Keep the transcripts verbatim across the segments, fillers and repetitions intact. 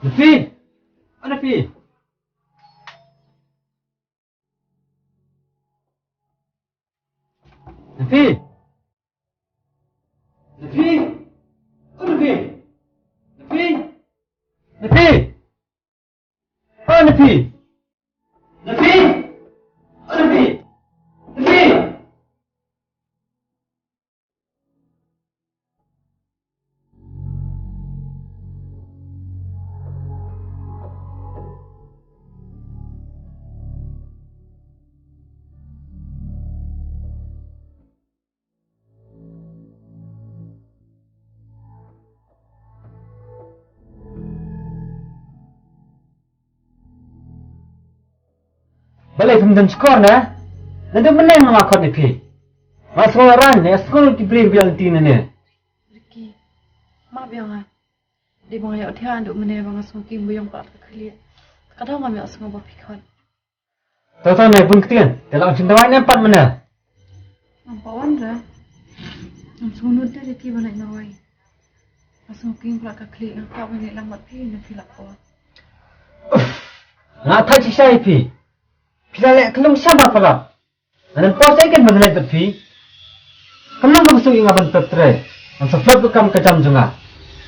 Nafi! O Nafi! Nafi! Nafi! O Nafi! Nafi! Nafi! O Nafi! Nafi! O Nafi! Nafi! Balei phim don shkor ne? Naduh mynne nga la khot ïa phi. Nga sngew ran ne, sngew ki briew biang ti ne ne. Ricky, map ïa nga. Dei ba nga ïoh thiah naduh mynne ba nga sngew king ba ïong pat ka khlieh. Ka daw ngam ïoh sngew ba phi khot. To to ne bun ktien, te la ong shim dawai ne pat mynne. Ngam pat wan re. Ngam sngew nud de Ricky ban leit marwei. Nga sngew king ba la ka khlieh, nga kwah ban leit lang bad phi ne phi la por. Uff, nga thait shisha ïa phi. Phi la leh khlem shaba palat. Ngan poi sa ïa ken ban leit bad phi. Kam long kam suk ïa nga ban pep trei. Ngan sa pep kam ka jam jong nga.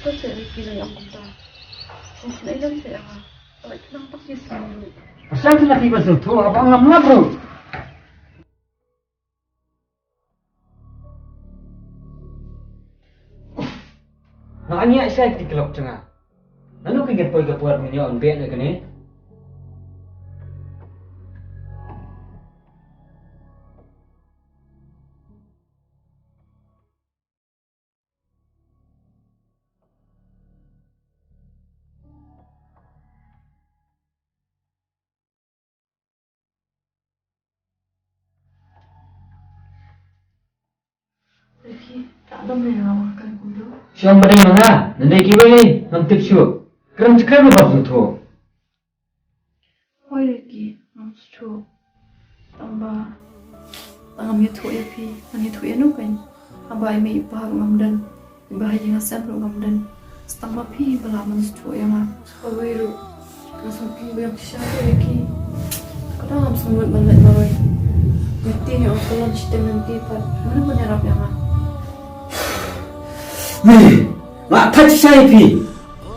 To seh Ricky, leit ong kumta. Sngewsih ïa nga. Leit khnang tang ki sngew. Sa sngewsih ïa phi ban sngewthuh haba ngam ngap ruh. Nga ngiah shai ki klok jong nga. Nano ki ngan poi ka por mynno yn beh na kane. Ricky, ta dam ne nga wa kan kumno. Shong ba dei ma nga, nang dei kiwei, ngam tip shuh. Kren shi kren ba sngewthuh. Hooid Ricky, ngam sngewthuh. Tang ba, tang ngam ïathuh ïa phi, ngan ïathuh ïano kein. Haba i mei i pa ruh ngam don. Ba ha ïing ha sem ruh ngam don. Sa tang ba phi ba lah ban sngewthuh ïa nga. Kawei ruh. Nga sngewthuh ba ïong shisha te Ricky. Ka dang ngam sngewthuh ban leit marwei. Lynti nga ong ka long shiteng lynti pat. Mano ban ïarap ïa nga? Wei, nga thait shisha ïa phi.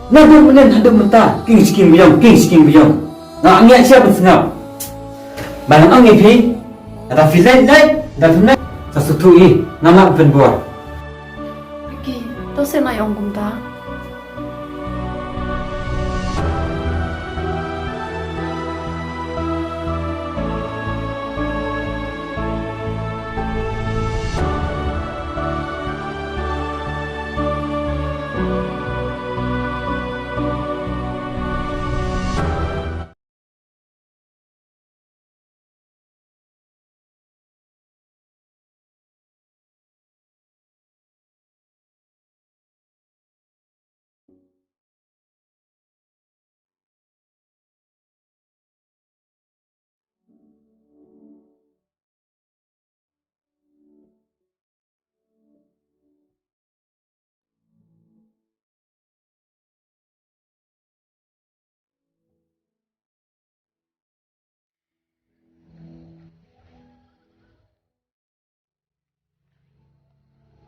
Naduh mynne haduh mynta, king shi king ba ïong, king shi king ba ïong. Nga ngiah shisha ban sngap. Ba nga ong ïa phi, lada phi leit leit, lada phim leit, sa sngewthuh ïa, ngam lah ban pynbor. Ricky, to seh nai ong kumta.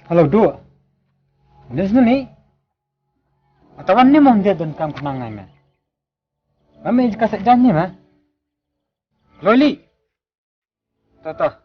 Hello, Duh. Dei sngewni. Ata wan ne mom dia don kam khnang ngai me. Ba me ka sa jan ni ma. Loli. Ta ta.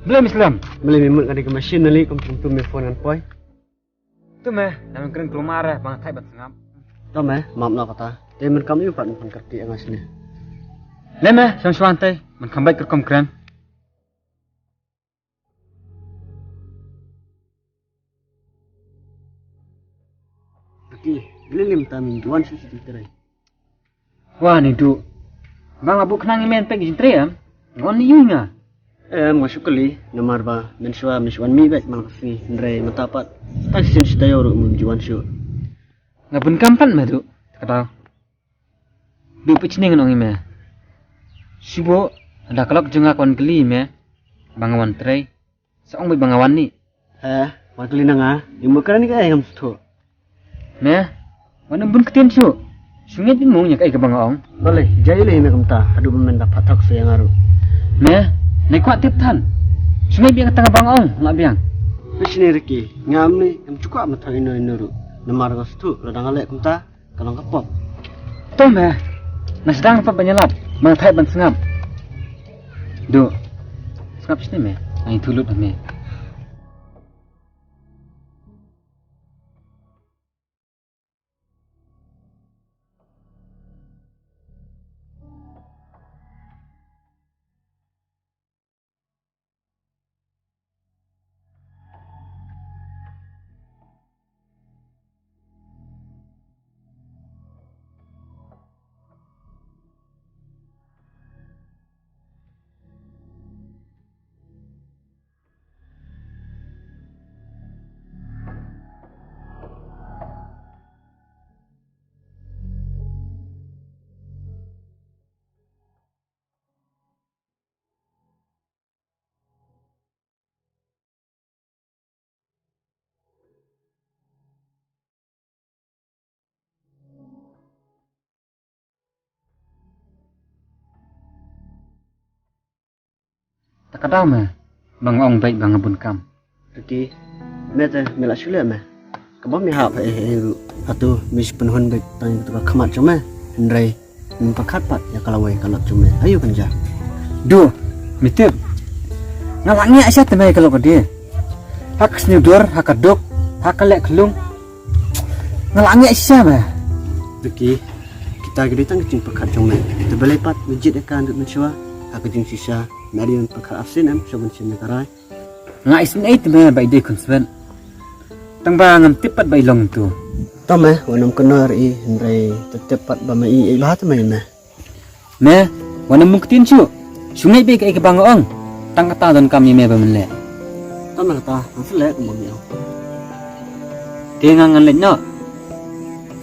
Blei mi slem. Blei mi mut ka dei ka machine nali kum kum tu me phone ngan poi. Tu me, nang kren klumar eh, bang thai bat sngap. Tu me, map na kata. Te men kam yu pat men kati anga sini. Le me, sang suan te, men kam baik kerkom kren. Aki, lili mynta min juan shu shu tere. Wa ni Duh. Ba nga buh khnang i men pek jin tere em. Ngon ni yu nga. Em, nga shu kali namar ba men shwa men shwan mi bek mang sngi, hynrei mynta pat. Tang shisien shi taïew ruh min juan shu. Nga bun kam pat me Duh. Kata. Duh pynchning ngan ong ïa me. Shu buh, da ka lok jong nga ka wan kylli ïa me. Ba nga wan trei. Sa ong beit ba nga wan ni. Eh, wan kylli na nga. Ïa me kren kaei ngam sngewthuh. Me, wan ym bun ktien shuh. Shu ngeit beit mo ïa kaei kaba nga ong. Balei, jia ïa lei me kumta, haduh ba men da phah thok sha ïa nga ruh. Me, nai kwah tip than. Shu ngeit beit ïa kata kaba nga ong, nga biang. Phi shane Ricky, nga ym lei, ym ju kwah ban thok ïano ïano ruh. Namar ka sngewthuh, lada nga leh kumta, ka long ka pop. To me, nga sdang pat ban ïalap, ban thait ban sngap. Duh, sngap shane me, nga ïathuh lut ha me. Ta ka daw me, ba nga ong beit ba nga bun kam. Ricky, me te me la shu leh me. Kaba me hap ha eh eh ruh. Hato me shu pynhun beit tang ïa ka khmat jong me. Hynrei me pyrkhat pat ïa ka lawei ka lok jong me. Ayu kan ja. Duh, me tip. Nga la ngiah sha te me ka lok ka die. Ha ka sniewdur, ha ka duk, ha ka leh khlung. Nga la ngiah shisha me. Ricky, kita ki dei tang ka jingpyrkhat jong me. Te balei pat me jied ïa ka haduh mynshuwa. Ha ka jingshisha me dei ban pyrkhat arsien em shuwa ban shim ïa ka rai. Nga isynei te me ba i dei khun swet. Tang ba ngam tip pat ba i long tu. To me, wat nym kynnoh ïa i hynrei te tip pat ba me i, i bha te me ïa me. Me, wat nym bun ktien shuh. Shu ngeit beit kaei kaba nga ong. Tang kata donkam ïa me ba men leh. Tang kata, ngan sa leh kumba me ong. Te nga ngan leit noh.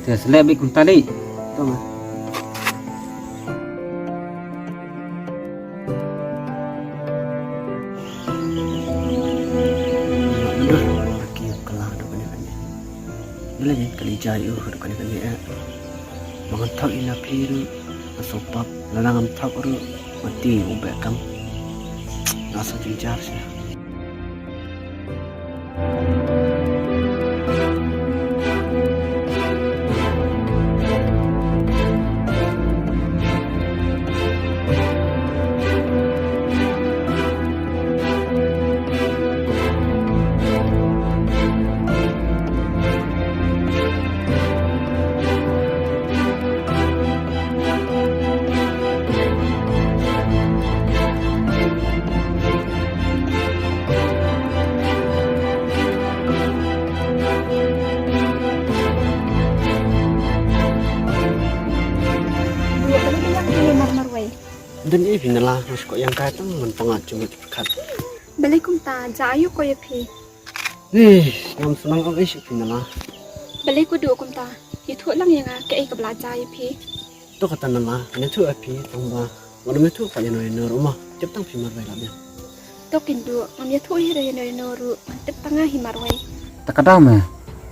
Te sa leh beit kumta lei. Tang me. Aduh, aki ka la haduh kane kane. Balei ka la jia ïa u haduh kane kane eh. Ba ngan thok ïa phi ruh, nga sngewpap, lada ngam thok ruh, nga tieng u beh kam. Nga sa jynjar sha. Dun i phi Nala, nga shu ïeng kai tang man pangat jong ka pyrkhat. Balei kumta, jia aïu ko ïa phi? Ni, ngam sngewthuh ei shuh phi Nala. Balei ko duh kumta? Ïathuh lang ïa nga kaei kaba la jia ïa phi. To kata Nala, ngan ïathuh ïa phi tang ba wat nym ïathuh pat ïano ïano ruh mo. Tip tang phi marwei la biang. To kin duh, ngam ïathuh hi ruh ïano ïano ruh, ngan tip tang nga hi marwei. Ta ka daw me,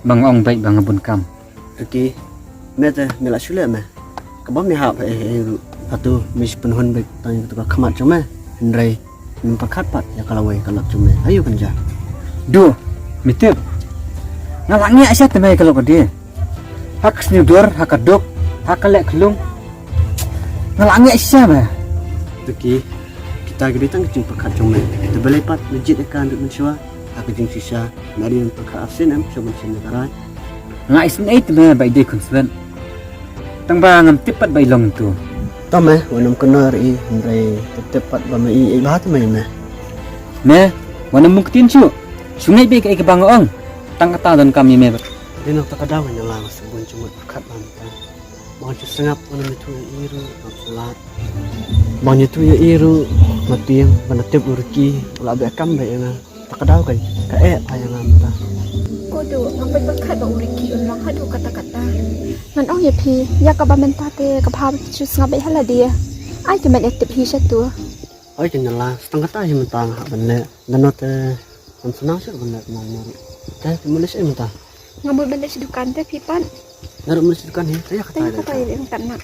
ba nga ong beit ba nga bun kam. Ricky, me te me la shu leh me. Kaba me hap ha eh eh ruh. Hato me shu pynhun beit tang ïa ka khmat jong me. Hynrei me pyrkhat pat ïa ka lawei ka lok jong me. Ayu kan ja. Duh, me tip. Nga la ngiah shisha te me ka lok ka die. Ha ka sniewdur, ha ka duk, ha ka leh khlung. Nga la ngiah shisha me. Ricky, kita ki dei tang ka jingpyrkhat jong me. Te balei pat me jied ïa ka haduh mynshuwa. Ha ka jingshisha me dei ban pyrkhat arsien em shuwa ban shim ïa ka rai. Nga isynei te me ba i dei khun swet. Tang ba ngam tip pat ba i long tu. To me, wat nym kynnoh ïa i hynrei te tip pat ba me i, i bha te me ïa me. Me, wat nym bun ktien shuh. Shu ngeit beit kaei kaba nga ong. Tang kata donkam ïa me. Dei na kata ka daw nga la nga shu bun jingmut pyrkhat ba me ta. Ba ngan shu sngap, ba ngan ïathuh ïa i ruh, ngam sngewlad. Ba ngan ïathuh ïa i ruh, nga tieng, ba nga tip u Ricky u la beh kam bha ïa nga. Ta ka daw ka, ka eh bha ïa nga mynta. Ko Haduh nga poi pyrkhat ba u Ricky un long haduh katta katta. Ngan ong ïa phi, ïa kaba mynta te ka bha shu sngap beit ha lade. Ai ki met ïa tip hi shatu. Oi ki Nylla, stang kata hi mynta nga hap ban leh. Ngan noh te ngan sngewsih ban leh kumne ruh. Te phi mut leh shi mynta. Nga mut ban leh shi dukan te phi pat. Nga ruh mut leh shi dukan hi. Te ïa kata. Te ïa kata ïa kat na.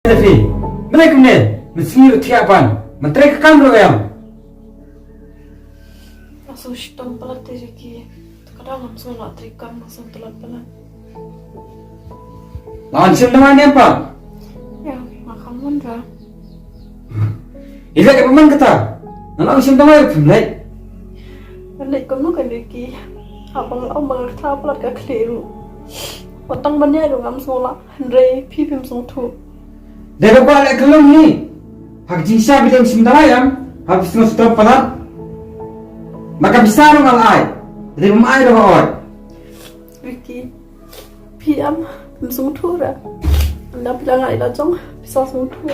Phi, balei kumne? Mynsngi ruh thiah ban. Mynta ka kam ruh em. Nga sngewshitom palat te Ricky. Te ka dang ngam sngewlah treikam, nga sngewtlot palat. La wan shim dawai ne em pat? Ïa, nga kham wan ra. Ïa leh kaba man kata. Nga la wan shim dawai ruh phim leit. Nga leit kumno kan Ricky. Haba nga la ong ba nga kata palat ka khlieh ruh. Wat tang ban ïaid ruh ngam sngewlah. Hynrei phi phim sngewthuh. Dei ba kwah leh khyllung hi. Ha ka jingshisha phi dei ban shim dawai em? Haba phi sngewshitom palat. Ma ka pisa ruh nga la ai. Dei bym ai ruh hooid. Ricky, phi em phim sngewthuh re. Ynda phi la ngat ïa la jong phi sa sngewthuh.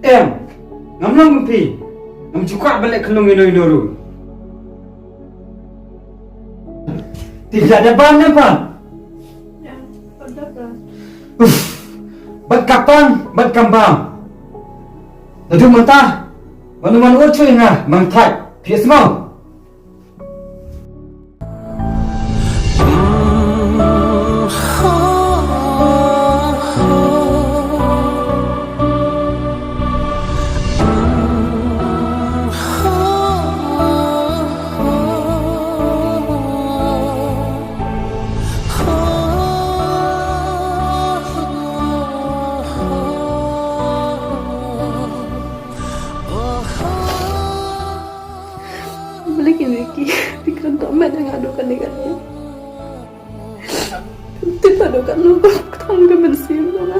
Em, ngam long kum phi. Ngam ju kwah ban leh khyllung ïano ïano ruh. Te phi la dep bam ne em pat? Ïa, dep bam. Uff, bad ka pang bad ka bam. Naduh mynta, mano mano ur shuh ïa nga, Mang Thait, phi ïohsngew? Balei kine ki, ki kren tohmet ïa nga haduh kane kane. Tip haduh katno ka kthang ka mynsiem jong nga.